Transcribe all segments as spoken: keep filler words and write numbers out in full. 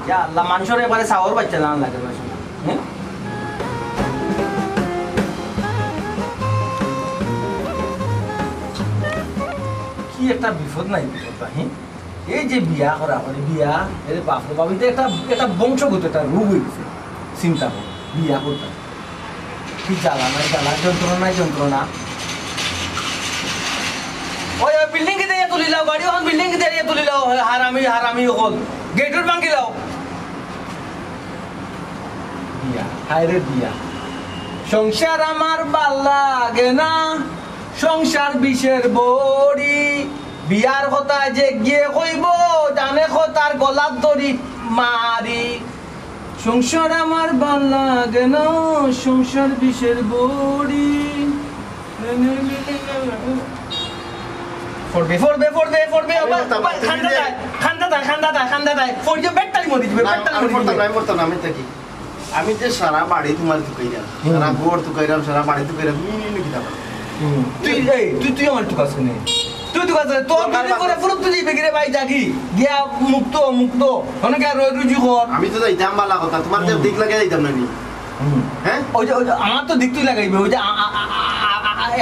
ইয়া আল্লাহ, মানষর একবারে চাওর বাইচ্চা জানা লাগে না, শোনা। হ্যাঁ? কি একটা বিপদ নাই বিপদ, হ্যাঁ? এই যে বিয়া করা, মানে বিয়া, এর বাপরে বাপ, এটা একটা, একটা বংশগত একটা রোগ হয়ে গেছে। চিন্তা করো, বিয়া করতাম। কি জ্বালা নাই জ্বালা, যন্ত্রণা নাই যন্ত্রণা। ওই, ওই বিল্ডিং কিতা ইয়া তুলি লাও, গাড়ি ওখান বিল্ডিং কিতা ইয়া তুলি লাও, হারামি, হারামি অকল। গেটর ভাঙ্গি লাও। বিয়া, হায় রে বিয়া। সংসার আমার বালা লাগে না, সংসার বিষের বড়ি। বিয়ার কথা যে গিয়ে কইব, জানে কথার গলাত দড়ি মারি। সংসার আমার বালা লাগে না, সংসার বিষের বড়ি। পড়বে, পড়বে, পড়বে, পড়বে, আমি আবার, বলতাম, আবার তুমি খান্দা যে দেয়, খান্দা দেয়, খান্দা দেয়, খান্দা দেয়। পড়িও বেটারি মরি দিবে, না, বেটারি আমি মরি পড়তাম দিবে। না, আমি পড়তাম না, আমি থাকি। আমি যে সারা বাড়ি তোমার তুকাইরাম, হুম। সারা ঘর তুকাইরাম, সারা বাড়ি তুকাইরাম, তুমি নিয়ে নিয়ে কিতা পারো? হুম। তুই, এই, তুই, তুই আমার তুকাস কেনে? তুই তুকাস কেনে? তোর তোর দুদিন বাবা করে ফুরুত তুই বেগিরে ভাই যাগি। গিয়া মুক্ত, মুক্ত। অনেকে আর রোজ রুজি কর। আমি তো যাইতাম বালা কথা, তোমার যে হুম। দিক লাগে যাইতাম না নি। হুম। হ্যাঁ? ওই যে, ওই যে, আমার তো দিক তুই লাগাইবে। ওই যে, আ, আ,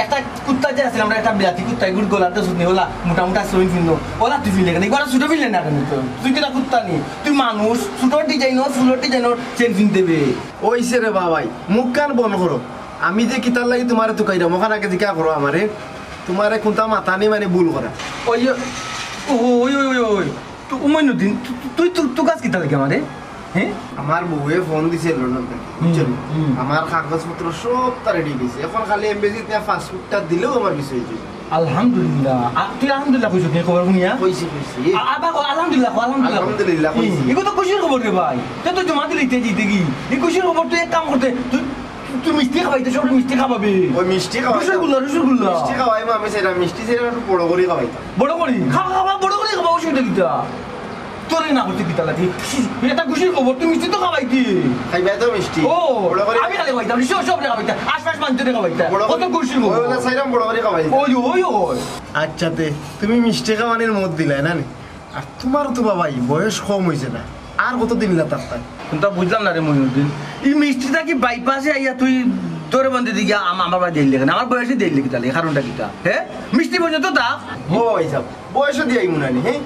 একটা কুত্তা যে আছে, আমরা একটা বিলাতি কুত্তা, এগুলো গলাতে শুনে, ওলা মোটা মোটা শ্রমিক ফিরলো, ওলা তুই ফিরলে কেন? এবার ছোট ফিরলে না কেন তোর? তুই কিনা কুত্তা নি? তুই মানুষ, ছোট ডিজাইনর, ফুলর ডিজাইনর চেন ফিন দেবে। ওইছে রে বাবাই, মুখ কান বন্ধ করো। আমি যে কিতার লাগি তোমারে তুকাইরাম, ওখান আগে জিকা করো আমারে। তোমারে কোনটা মাথা নেই মানে ভুল করা। ওই, ও, ওই, ওই, ওই, ওই। তো, মইনুদ্দিন, তু-, তু-, তুই তো, তুকাস কিতার লাগি আমারে? হ্যাঁ? আমার বউয়ে ফোন দিছে লন্ডন থাকি, হুম, বুঝছো নি? হুম। আমার কাগজপত্র সব তার রেডি গেছে। এখন খালি এমবেসিতে পাসপোর্টটা দিলেও আমার বিষয় হয়ে যাবে। আলহামদুলিল্লাহ। আ, তুই আলহামদুলিল্লাহ কইছস নি খবর শুনিয়া? কইছি, কইছি। আ, আবার ক, আলহামদুলিল্লাহ ক, আলহামদুলিল্লাহ ক। আলহামদুলিল্লাহ কইছি। হুম, এগু তো খুশির খবর রে ভাই। তুই তো জমা দিলি তে জিতে কি? এই খুশির খবর তুই এক কাম করতে, তুই, তুই মিষ্টি খাওয়াইতে, সব মিষ্টি খাওয়াবি। ওই মিষ্টি খাওয়াইতাম। রসগোল্লা, রসগোল্লা। মিষ্টি খাওয়াইমু আমি, সেটা মিষ্টি সেটা একটু বড় করে খাওয়াইতাম। বড় করি? খাওয়া, খাওয়া, বড় করি খাওয়া, অসুবিধা কিতা? তোরে না করতে কিতা লাগে? এটা খুশির খবর, তুই মিষ্টি তো খাওয়াইতি। খাইবা তো মিষ্টি? ও, বড় করি। আমি খালি খাইতাম, সব, সব খাইতাম, আশপাশ মানুষরে খাওয়াইতাম। বড় কত করি। খুশির খবর। ওই ওলা সাইরাম বড় করি খাওয়াইতাম। ওই, ওই, ওই। আচ্ছা তে, তুমি মিষ্টি খাওয়ানির মত দিলায় না নি? আর তোমার তো বাবাই বয়স কম হইছে না, আর কতদিন ইলা থাকতায়? কোনটা বুঝলাম না রে মইনুদ্দিন, এই মিষ্টিটা কি বাইপাসে আইয়া তুই তোরে বন্ধে দিকে আম-, আমার বাড়ি দিলে কেন? আমার বয়সে দিলে কিতা লাগে? কারণটা কিতা? হ্যাঁ, মিষ্টি পর্যন্ত তা। ও ভাই সাহেব, বয়সে দিয়ে আইমু না নি, হ্যাঁ?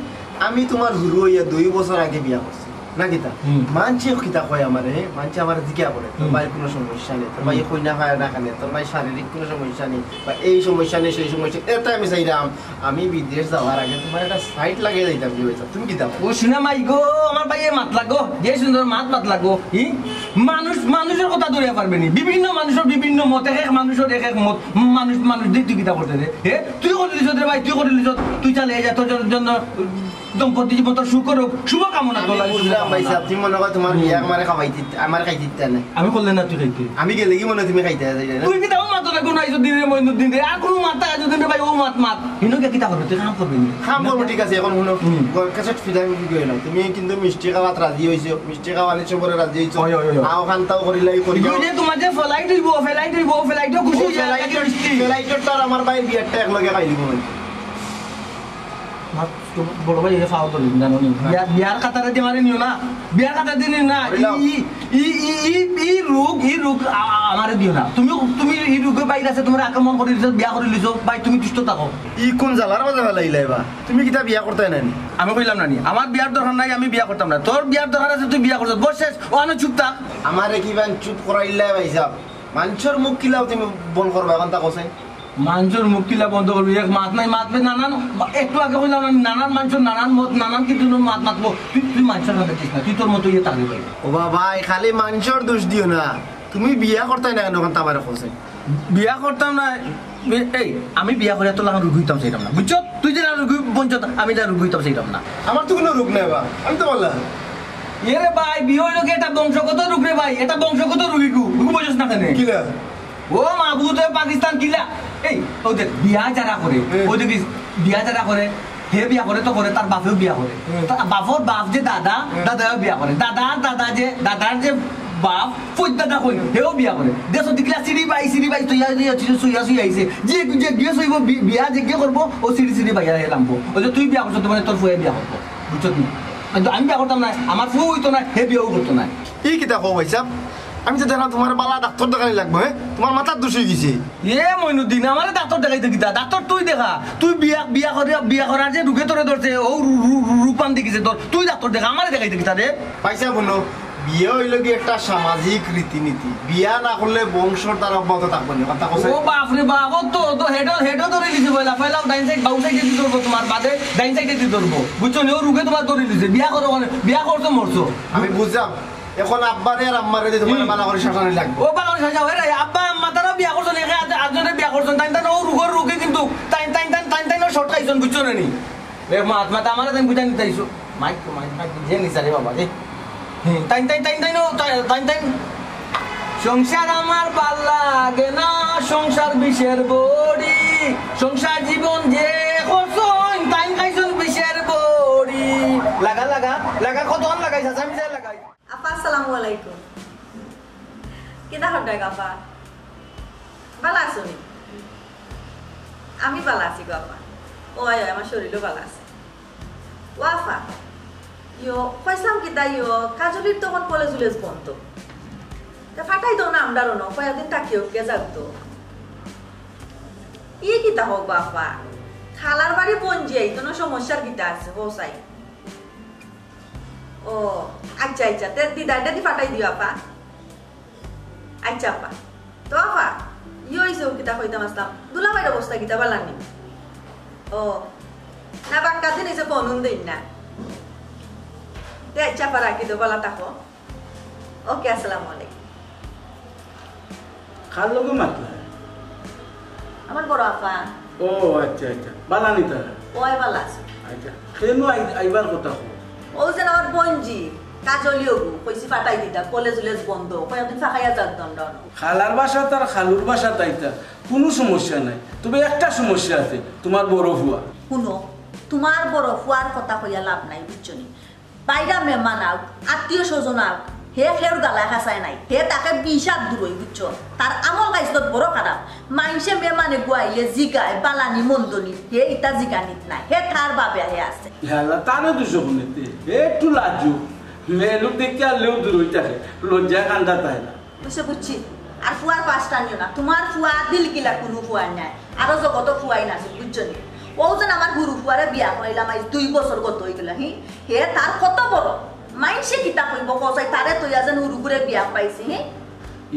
আমি তোমার হুরু হইয়া দুই বছর আগে বিয়া করছি, না কিতা? হুম। মানষে কিতা কয় আমারে, হ্যাঁ? মানষে আমার জিজ্ঞা করে, তোর হুম। ভাইয়ের কোনো সমস্যা নেই, তোর হুম। ভাইয়ে কইনা খায় না কেনে, তোর ভাই শারীরিক কোনো সমস্যা নেই, বা এই সমস্যা নেই, সেই সমস্যা, এটা আমি চাইলাম। আমি বিদেশ যাওয়ার আগে তোমার একটা সাইট লাগিয়ে দিতাম, কি হয়েছে? তুমি কিতা কও? ও শুনা মাই গো, আমার ভাইয়ে মাত লাগো, যে সুন্দর মাত মাত লাগো। ই মানুষ মানুষের কথা ধরে পারবে নি, বিভিন্ন মানুষের বিভিন্ন মত, এক এক মানুষের এক এক মত। মানুষ মানুষ দিয়ে তুই কিতা করতে রে? হে, তুই করে দিছ রে ভাই, তুই করে দিছ, তুই চালিয়ে যা, তোর জন্য, জন্য দম্পতি জীবন তোর সুখ হোক, শুভকামনা আমি তোর লাগি, বুঝলাম ভাই শুভকামনা। সাহেব, তুমি মনে করো তোমার হুম। বিয়া আমারে খাওয়াইতে, আমার খাইতে ইচ্ছা নাই। আমি করলে না তুই খাইতে। আমি গেলে কি মনে হয় তুমি খাইতে যাই না? তুই কিতা ও মাত লাগো না, আইজর দিনে মইনুর দিনে, আর কোনো মাত আইজর দিনে ভাই, ও মাত মাত। হিনো গিয়া কিতা করবে? তুই কাম করবি নি? কাম করবো, ঠিক আছে, এখন হুনো। হুম। গর কাছে ফিদা কি কই না? তুমি কিন্তু মিষ্টি খাওয়াত রাজি হইছো, মিষ্টি খাওয়ানি সবরে রাজি হইছো। ওই, ওই, ওই, ওই। আও খান্তাও করিলাই করি। বুঝলে তোমার যে ফ্লাইট হইবো, ফ্লাইট হইবো, ফ্লাইটও খুশি ও হইয়া ফ্লাইট, লাগে মিষ্টি। ফ্লাইটর তো আর আমার ভাইয়ের বিয়ারটা এক লগে খাইলিব না। আমার তো বড় ভাই, এটা ফাও ধরি, জানো নি? হ্যাঁ। বিয়া-, বিয়ার খাতারে দিয়ে মারে নিও না, বিয়ার খাতারে দিয়ে নিও না। ধরিলাম। ই, ই, ই, ই, ই, ই রোগ, ই রোগ আ-, আ-, আমারে দিও না। তুমি, তুমি ই রোগে বাইরে আছে, তোমার আক্রমণ করে দিছো, বিয়া করে দিছো, ভাই তুমি দুষ্ট থাকো। ই কোন জ্বালার মাঝে ফেলাইলাই বা? তুমি কিতা বিয়া করতে না নি? আমি কইলাম না নি, আমার বিয়ার দরকার নাই, আমি বিয়া করতাম না। তোর বিয়ার দরকার আছে, তুই বিয়া করছস, বস শেষ, ও আমি চুপ থাক। আমারে কি বান চুপ করাইলাই ভাই সাহেব? মানষর মুখ কিলাও তুমি বন্ধ করবা, এখন তা কোসে? মানষর মুখ কিলা বন্ধ করবি? এক মাত নাই, মাত নাই, নানান, একটু আগে কইলাম না, নানান মানষর নানান মত, নানান কিন্তু মাত মাতবো। তুই, তুই মানষর কথা দিস না, তুই তোর মতো ইয়ে থাকবি ভাই। ও বাবা, এই খালি মানষর দোষ দিও না। তুমি বিয়া করতায় না কেন, এখন তা আমারে কোসে? বিয়া করতাম না, বি-, এই, আমি বিয়া করে তোর লাখান রুগী হইতাম চাইতাম না, বুঝছো? তুই যে রুগী বঞ্চত, আমি যে রুগী হইতাম চাইতাম না। আমার তো কোনো রোগ নাই বা, আমি তো বললাম। এ রে ভাই, বিয়া হইলো কি এটা বংশগত রোগ রে ভাই, এটা বংশগত রুগী গু, রুগী বুঝছ না কেন? কিলা? ও মাবুদ, এ পাকিস্তান কিলা? এই, ও দেখ, বিয়া যারা করে, হুম। ও দেখিস, বিয়া যারা করে, হে বিয়া করে তো করে, তার বাপেও বিয়া করে। হুম। তার বাপর বাপ যে দাদা, হুম। দাদাও বিয়া করে। দাদার দাদা যে, দাদার যে বাপ, ফৈদ দাদা কই, হেও বিয়া করে। দেশো দেখলা সিঁড়ি বাই, সিঁড়ি বাই, তুইয়া, তুইয়া, তুইয়া, তুইয়া আইছে। যে, যে বিয়া সইব, বি-, বিয়া যে গিয়ে করবো, ও সিঁড়ি, সিঁড়ি বাইয়া হে লামবো। ওই যে তুই বিয়া করছো, তোমার তোর ফুয়ে বিয়া করবো। বুঝছো নি? কিন্তু আমি বিয়া করতাম না, আমার ফুয়া অইতো না, হে বিয়াও করতো না। ই কিতা কও ভাইসাব? আমি তো দেখলাম তুমার বালা ডাক্তর দেখানি লাগবো, হে? তুমার মাথার দোষ অই গেছে। এ মইনুদ্দিন, আমারে ডাক্তর দেখাইতে কিতা? ডাক্তর তুই দেখা। তুই বিয়া, বিয়া করে, বিয়া করার যে রোগে তোরে ধরছে, ও রু-, রু-, রু-, রূপান দেখিছে তোর। তুই ডাক্তর দেখা, আমারে দেখাইতে কিতা রে? ভাইসাব হুনো, বিয়া অইলো কি একটা সামাজিক রীতিনীতি। বিয়া না করলে বংশর ধারা অব্যাহত থাকবো না। কথা কইছে? ও বাপ রে বাপ, ও তো, তো হেডো, হেডো ধরে দিছে পয়লা। পয়লা ডাইন সাইড, বাউ সাইডে দি ধরবো তুমার, বাদে ডাইন সাইডে দি ধরবো। বুঝছো নি? ও রোগে তুমার ধরে দিছে। বিয়া করো মানে, বিয়া করছো মরছো। আমি বুঝলাম। এখন আব্বারে আর আম্মারে দি তুমার হুম। বালা করি শাসানি লাগবো। ও বালা করি শাসাও, এরে, আব্বা আম্মা তারাও বিয়া করছইন, একে আজ-, আজরে বিয়া করছইন। তাইন তাইন ও রোগর রোগে কিন্তু তাইন, তাইন, তাইন, তাইন, তাইন ও শর্ট খাইছইন, বুঝছো না নি? এ মা, আত্মা তো আমারে তাইন বুঝাই নিতে আইছো। মাইক তো মাইক, মাইক, যে নিচা রে বাবা, যে। হুম, তাইন, তাইন, তাইন, তাইন, ও, তাইন, তাইন, তাইন। সংসার আমার ভাল লাগে না, সংসার বিষের বড়ি। সংসার জীবন যে করছইন, তাইন খাইছইন বিষের বড়ি। লাগা, লাগা, লাগা, কতক্ষণ লাগাইছ? আমি যাই লাগাই। আফা, আসসালামু আলাইকুম। কিতা খবর আফা? বালা আছো নি? আমি বালা আছি গো আফা। ও আয়, আমার শরীরও বালা আছে। ও আফা, ইয়ো, কইছিলাম কিতা ইয়ো, কাজলির তখন কলেজ উলেজ বন্ধ। তে ফাটাই দেও না আমরারও ন, কয়েকদিন থাকিও কে যাক তো। ই কিতা হোক গো আফা? খালার বাড়ি বঞ্জি আইতো না, সমস্যার কিতা আছে, হো চাই। ও, আচ্ছা, আচ্ছা, তে দিদারটা দি ফাটাই দিও আফা। আচ্ছা আফা, তো আফা, ই অইছে ও কিতা কইতাম আসলাম, দুলাভাইর অবস্থা কিতা বালা নি? ও, না বাক্কা দিন অইছে ফোন উন দেইন না। তে আচ্ছা আফা রাখি দেও, বালা থাকো। ওকে, আসসালামু আলাইকুম। কার লগে মাতলা? আমার বড় আফা। ও আচ্ছা আচ্ছা, বালা নি তারা? ওই বালা আছে। আচ্ছা, কেন আই-, আইবার কথা কও? ও যেন আমার বঞ্জি, কাজলি অগু, কইছি ফাটাই দিতা, কলেজ উলেজ বন্ধ, কয়েকদিন ফাঁকাইয়া যাক দণ্ড। খালার বাসা তার খালুর বাসা তাইতা, কুনু সমস্যা নাই। তবে একটা সমস্যা আছে, তুমার বড় ফুয়া। হুনো, তুমার বড় ফুয়ার কথা কইয়া লাভ নাই, বুঝছো নি? বাইরা মেহমান আউক, আত্মীয় স্বজন আউক, হে কেউর গালায় খাসায় নাই, হে তাকে বিশ হাত দূরই, বুঝছো? তার আমল খাইছলত বড় খারাপ। মাইনষে মেহমানে গুয়াইলে জিগায়, বালা নি মন্দ নি, হে ইতা জিগানিত নাই, হে তার বাবে হে আছে। হে আল্লাহ, তারে দুষো কুনেতে? হে একটু লাজুক, মেয়ে লোক দেখিয়া লেও দূরই থাকে, লজ্জায় কান্দা তাই না। বুঝছি, বুঝছি। আর ফুয়ার পাশ টানিও না। তুমার ফুয়া দিল কিলা কুনু ফুয়া নাই। আরো জগতো ফুয়াই না আছে, বুঝছো নি? ও যেন আমার হুরু ফুয়ারে বিয়া করাইলাম, আইজ দুই বছর গত অই গেল, হি? হে তার কত বড়। মাইনষে কিতা কইবো, কসাই তারে তইয়া যেন হুরু করে বিয়া পাইছি, হি?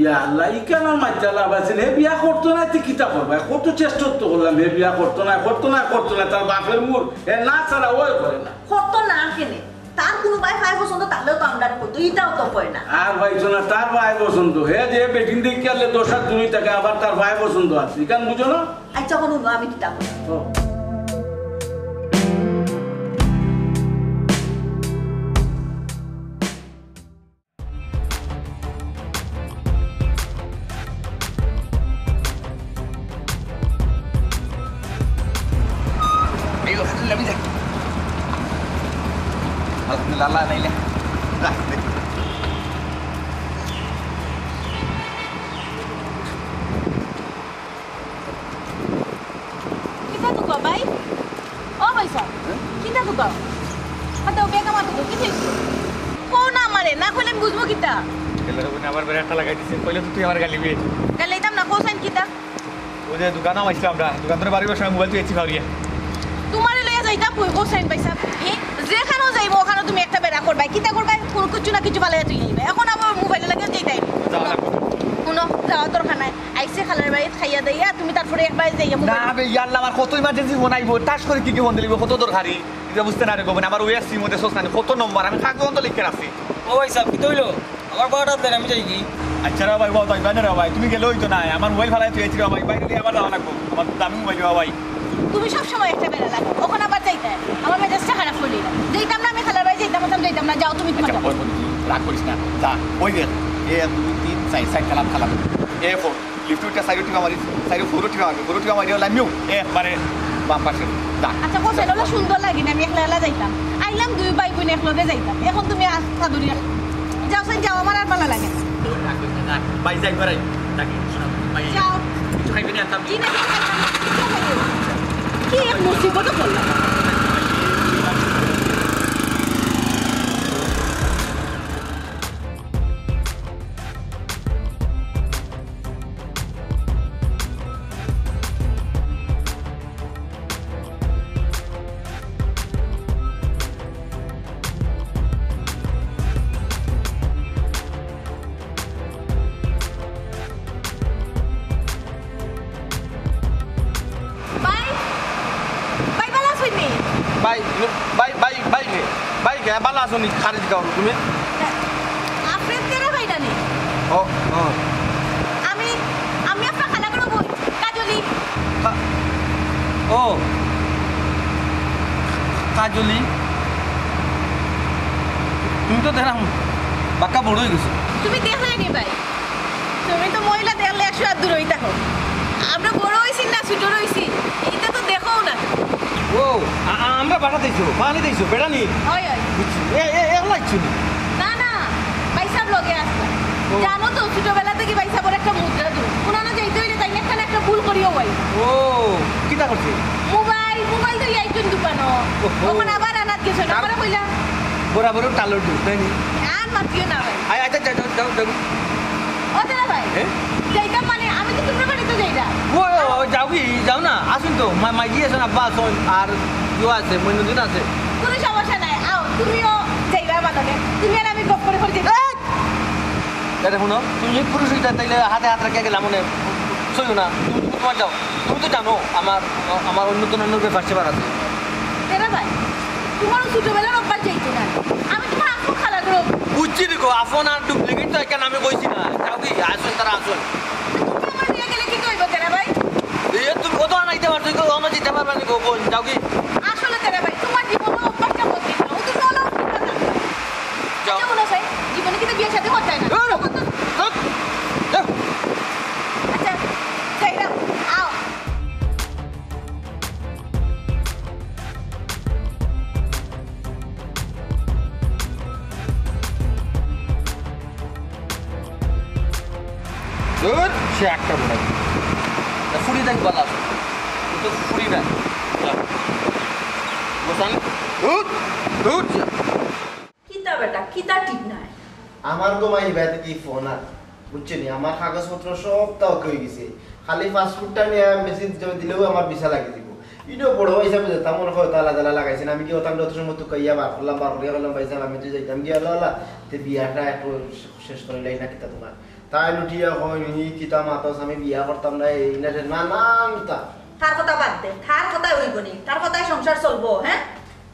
ইয়া আল্লাহ, ইখান আর মাইজ্জা লাভ আছে নি? হে বিয়া করতো না, তে কিতা করবা? কত চেষ্টা তো করলাম, হে বিয়া করতো না, করতো না, করতো না, তার বাপের মুর, হে না ছাড়া ওই করে না। করতো না কেনে? তার কুনু বায় পায় পছন্দ থাকলেও তো আমরারে কইতো, ইটাও তো কয় না। আর পাইছো না, তার বায় পছন্দ। হে যে বেটিন দেখিয়া লে দশ হাত দূরই থাকে, আবার তার বায় পছন্দ আছে। ইখান বুঝো না? আচ্ছা, হুনো না, আমি কিতা কই। ও। এই, ও, আমি যাই। আলহামদুলিল্লাহ, আল্লাহ নাইলে। যা, দে। কিতা তো গো ভাই? ও ভাই সাহেব, হ্যাঁ? কিতা তো গো? হ্যাঁ, তো বেগা মাতো তো, কিতা হইছে? কও না আমারে, না কইলে আমি বুঝবো কিতা? টেলার ওখানে আবার বেড়া একটা লাগাই দিছে, কইলে তো তুই আমার গালি বিয়ে। গালি দিতাম না, কও চাইন কিতা? ওই যে দোকানে আইছিলাম আমরা, দোকান ধরে বাড়ির সময় মোবাইল তুই এসি ফাউরিয়া। তোমারে লইয়া যাইতাম কই, কও চাইন ভাই সাহেব? এ? যেখানেও যাইবো, ওখানে তুমি একটা বেড়া করবাই। কিতা করবাই? কোনো কিছু না কিছু ফালাইয়া তুই যাইবে। এখন আবার মোবাইল লাগে যাইতাই। যাওয়া লাগবো। কোনো যাওয়া দরকার নাই। আইছে খালার বাড়িত খাইয়া দাইয়া, তুমি তারপরে একবার যাইয়া না মোবাইল। বে, ইয়াল্লা, আমার কত ইমার্জেন্সি ফোন আইবো, টাস করে কি কি ফোন দিলিব, কত দরকারি। এটা বুঝতে না রে গোবিন, আমার ওই সিম মধ্যে সোস নাই, কত নম্বর, আমি কাগজ তো লিখে রাখছি। ও ভাই সাহেব, কিতা হইলো? আমার বারোটা দেন, আমি যাই কি? আচ্ছা রে ভাই, বাবা, ভাই, বাইরে রে ভাই, তুমি গেলে হইতো না, আমার মোবাইল ফালাই তুই এসে ভাই, বাইরে দিয়ে আবার যাওয়া লাগবো, আমার দামি মোবাইল রে ভাই। তুমি সব সময় একটা বেড়া লাগো, ওখানে আবার যাইতে হয়। আমার মেজাজটা খারাপ করি না, যাইতাম না, আমি খালার বাড়ি যাইতাম, হতাম, যাইতাম না, যাও তুমি তোমার আচ্ছা, যাও। ওই বন্ধু, রাগ করিস না, যা, ওই যে, এ দুই, তিন, চার, চার, খেলাম, খেলাম। এ ফোর, লিফট উঠে সাইডে টিপা মারিস, সাইডে ফোরও টিপা মারিস, ফোরও টিপা মারিও, লামিও, একবারে বাম পাশে, যা। আচ্ছা, হোসেন, ওলা সুন্দর লাগে না, আমি একলা একলা যাইতাম। আইলাম দুই ভাই বোন একলগে যাইতাম, এখন তুমি আস-, সাদুরিয়া। যাও, সাইন যাও, আমার আর ভালো লাগে না। রাগ করিস না, যা। ভাই, যাই, বেড়াই। যাক, শোনো, ভাই, যাও। কিছু খাইবে না, আনতাম। জি না, কিছু খাইতাম না। কি খাইবে? কি এক মুসিবত পড়লাম। ভাই, ভাই, ভাই, ভাই কে? ভাই কে? ভালা আছো নি? খারিজ গাও তুমি? আপনি তেরা ভাই নানি? ও, ও। আমি, আমি আপনার খালা করব, কাজলি। কা-, ও। কাজলি। তুমি তো দেখলাম বাক্কা বড় হয়ে গেছো। তুমি দেখলে নি ভাই? তুমি তো মহিলা দেখলে একশো হাত দূর হইতা হো। আমরা বড় হইছি না ছোট রইছি, এটা তো দেখো না। ও, আ-, আ-, আমরা বাসা দিছো, পানি দিছো, বেড়ানি। হয়, হয়। বুঝছি। এ, এ, একলা ইচ্ছু নি? না, না, ভাই সাহেব লগে আসতো। ও। জানো তো, ছোটবেলা থেকে ভাই সাহেবের একটা মুদ্রা দূর। উনানো যাইতে হইলে তাই না, একটা, একটা ভুল করিও ভাই। ও, কিতা করছে? মোবাইল, মোবাইল তো ইয়াইতুন দোকানো। ওহো। ওখানে আবার আনাত গেছে না, তার আমারে কইলা। বরাবরও টালর দূর, তাই নি? আর মাতিও না ভাই। আয়, আচ্ছা, যাও, যাও, যাও, যাও। ও দাদা ভাই, এ? যাইতাম মানে, আমি তো তোমরা বাড়িতে যাই না। ও, ও, ও, যাও কি? যাও না, আসুন তো, মা-, মাইজি আছেন, আব্বা আছেন, আর ইয়ো আছে, মইনুদ্দিন আছে। কোনো সমস্যা নাই, আও, তুমিও যাইবা আমার লগে। তুমি আর আমি গপ করে করে যাই। এই! এটা শুনো, তুমি যদি পুরুষ হইতা, তাইলে হাতে হাত রাখিয়া গেলাম, মানে, সইও না। তুমি, তুমি তোমার যাও, তুমি তো জানো আমার, আমার অন্য তো অন্য ব্যাপার স্যাপার আছে। দাদা ভাই, তোমারও ছোটবেলার অভ্যাস যাইতো না। আমি তোমার আপন খালা করো। বুঝছি নি গো, আপন আর ডুপ্লিকেট তো এখানে আমি কইছি না। যাও কি, আসুন তারা আসুন। তুমি আমার নিয়ে গেলে কি কইবো তেরা ভাই? এ, তুমি কত আনাইতে পারছো, কেউ আমার দিতে পারবে না গো, বোন, যাও কি? আসলে তেরা ভাই, তোমার জীবনে অভ্যাসটা বদলে না। ও তো চলো, ঠিক আছে। যাও। আচ্ছা, মনে হয় জীবনে কিন্তু বিয়ে শাদী করতে হয় না। ধুর, ধুর, ধুর। আচ্ছা, যাই না, আও। ধুর, সে একটা মনে হয়। তা ফুড়ি দেখ বালা আছে। ও তো ফুড়ি না। বসান। ধুর, ধুর, যা। কিতা বেটা, কিতা ঠিক নাই? আমার গো মাই ইবাতে কি ফোন আর, বুঝছো নি? আমার কাগজপত্র সব তা ওকে হয়ে গেছে। খালি পাসপোর্টটা নিয়ে আমি মেসেজ জমা দিলেও আমার ভিসা লাগে দিব। ইনো বড় হিসাবে যেতাম মনে হয় তালা তালা লাগাইছেন। আমি কি ওতাম যত সময় তুকাইয়া বার করলাম, বার করিয়া করলাম, ভাই সাহেব, আমি তো যাইতাম গিয়া, আল্লাহ, আল্লাহ, তে বিয়াটা একটু শেষ করে লাই না কিতা তোমার? তাই উঠিয়া কইন, "হি কিতা মাতস, আমি বিয়া করতাম না, এই না সে না, না, আমি তা।" তার কথা বাদ দে, তার কথা হইব নি, তার কথায় সংসার চলবো, হ্যাঁ?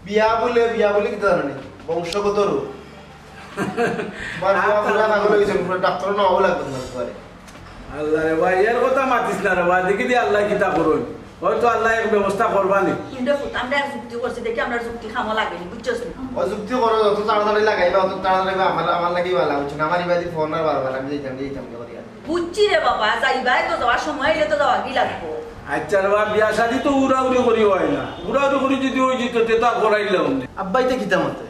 বিয়া বলে, বিয়া বলে কিতা জানো নি? বংশগত রোগ। তোমার বিয়া পুরা পাগল হয়ে গেছে, পুরা ডাক্তার না হওয়া লাগবে তোমার পরে। আল্লাহ রে ভাই, এর কথা মাতিস না রে ভাই, দেখি দি আল্লাহ কিতা করুন। হয়তো আল্লাহ এক ব্যবস্থা করবা নি। কিন্তু ফুত, আমরা এক যুক্তি করছি, দেখি আমরা যুক্তি খামো লাগেনি, বুঝছস নি? ও যুক্তি করো, যত তাড়াতাড়ি লাগাইবা, অত তাড়াতাড়ি আমার, আমার লাগি ভালো, বুঝছো না? আমার ইবাদি ফোন আর বারবার, আমি যাইতাম, যাইতাম, যাইতাম, যাইতাম। বুঝছি রে বাবা, যাইবায় তো যাওয়ার সময় হইলে তো যাওয়া কি লাগবো। আচ্ছা রে বাবা, বিয়া শাদি তো উড়াউড়ি করি হয় না, উড়াউড়ি করি যদি ওই জিত তে তো আর করাইলাম না। আব্বাই তো কিতা মতে?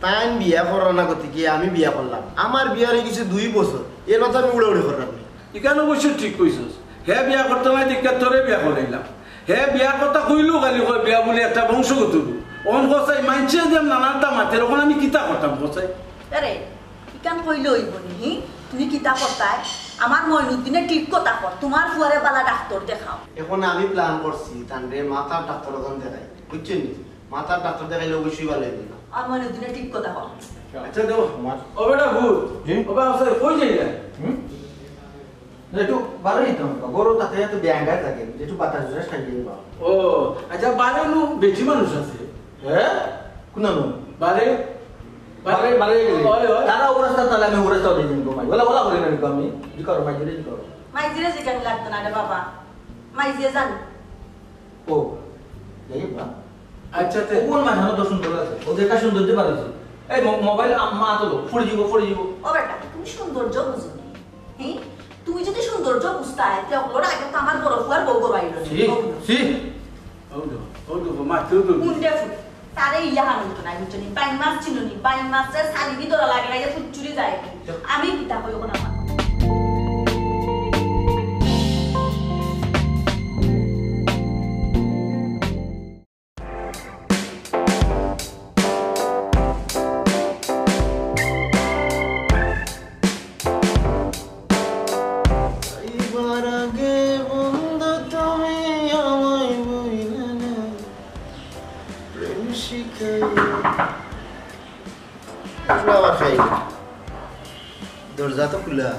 তাইন বিয়া করার না গতিকে আমি বিয়া করলাম, আমার বিয়ার হয়ে গেছে দুই বছর, এর মাঝে আমি উড়াউড়ি করলাম না। ইখান অবশ্য ঠিক কইছস। হে বিয়া করতে নাই, দেখিয়া তোরে বিয়া করাইলাম। হে বিয়ার কথা কইলো, খালি কয় বিয়া বলে একটা বংশগত রোগ। অন কসাই মানছে যে নানানটা মাতের, অখন আমি কিতা করতাম কসাই? আরে, ইখান কইলে অইব নি? তুমি কিতা করতায়? আমার মইনুদ্দিনে ঠিক কথা কর, তোমার ফুয়ারে বালা ডাক্তার দেখাও। এখন আমি প্ল্যান করছি, তানরে মাথার ডাক্তার ওখান দেখাই, বুঝছেন নি? মাথার ডাক্তার দেখাইলে অবশ্যই ভালো হইবে না। আর মইনুদ্দিনে ঠিক কথা কর। আচ্ছা, দেও। আমার ও বেটা ভূত, জি? ও বাবা, স্যার, কই যাইলা? হুম? না, একটু বারো হইতাম, গরু তাতে এত ব্যাঙ্গা থাকে, একটু বাতাস উতাস খাইয়ে দিবা। ও, আচ্ছা, বারে নু বেটি মানুষ আছে। হ্যাঁ? কোন নু? বারে, বারে, বারে গেলে। ওই, ওই। তারা ও রাস্তা তাহলে আমি ও রাস্তা দিয়ে দিন গো মাই। ওলা, ওলা করে না গো আমি। জি করো, মাই, জি করো। মাই জিরে জিগানি লাগতো না রে বাবা। মাই জিরে জানি। ও, যাই বা। আচ্ছা, তে ও কোন মাঝে আমার তো সুন্দর আছে। ও যেটা সৌন্দর্য বাড়াইছে। এই মো-, মোবাইল আম্মা তো লো, পড়ে যাব, পড়ে যাব। ও বেটা, তুমি সৌন্দর্য বুঝো নি। হ্যাঁ? তুমি যদি সৌন্দর্য বুঝতায়, তে ওগুলোর আগে তো আমার বড় ফুয়ার বউ গরু আইলো নি। C, C. ও দো, ও দো, মা, তুই তো। মুন্ডে ফুল। তারে ইয়া হানুন তো নাই, বুঝছো নি? বাইন মাছ চিনো নি? বাইন মাছ রে সালিনি ধরা লাগে না, ইয়া ফুটচুরি যায় কি? আমি কিতা কই ওখানে আমার? এবার আগে বন্ধু তুমি আমায় বইলে না, প্রেম শিখাইয়া। আবার খাই। দরজা তো খুলা।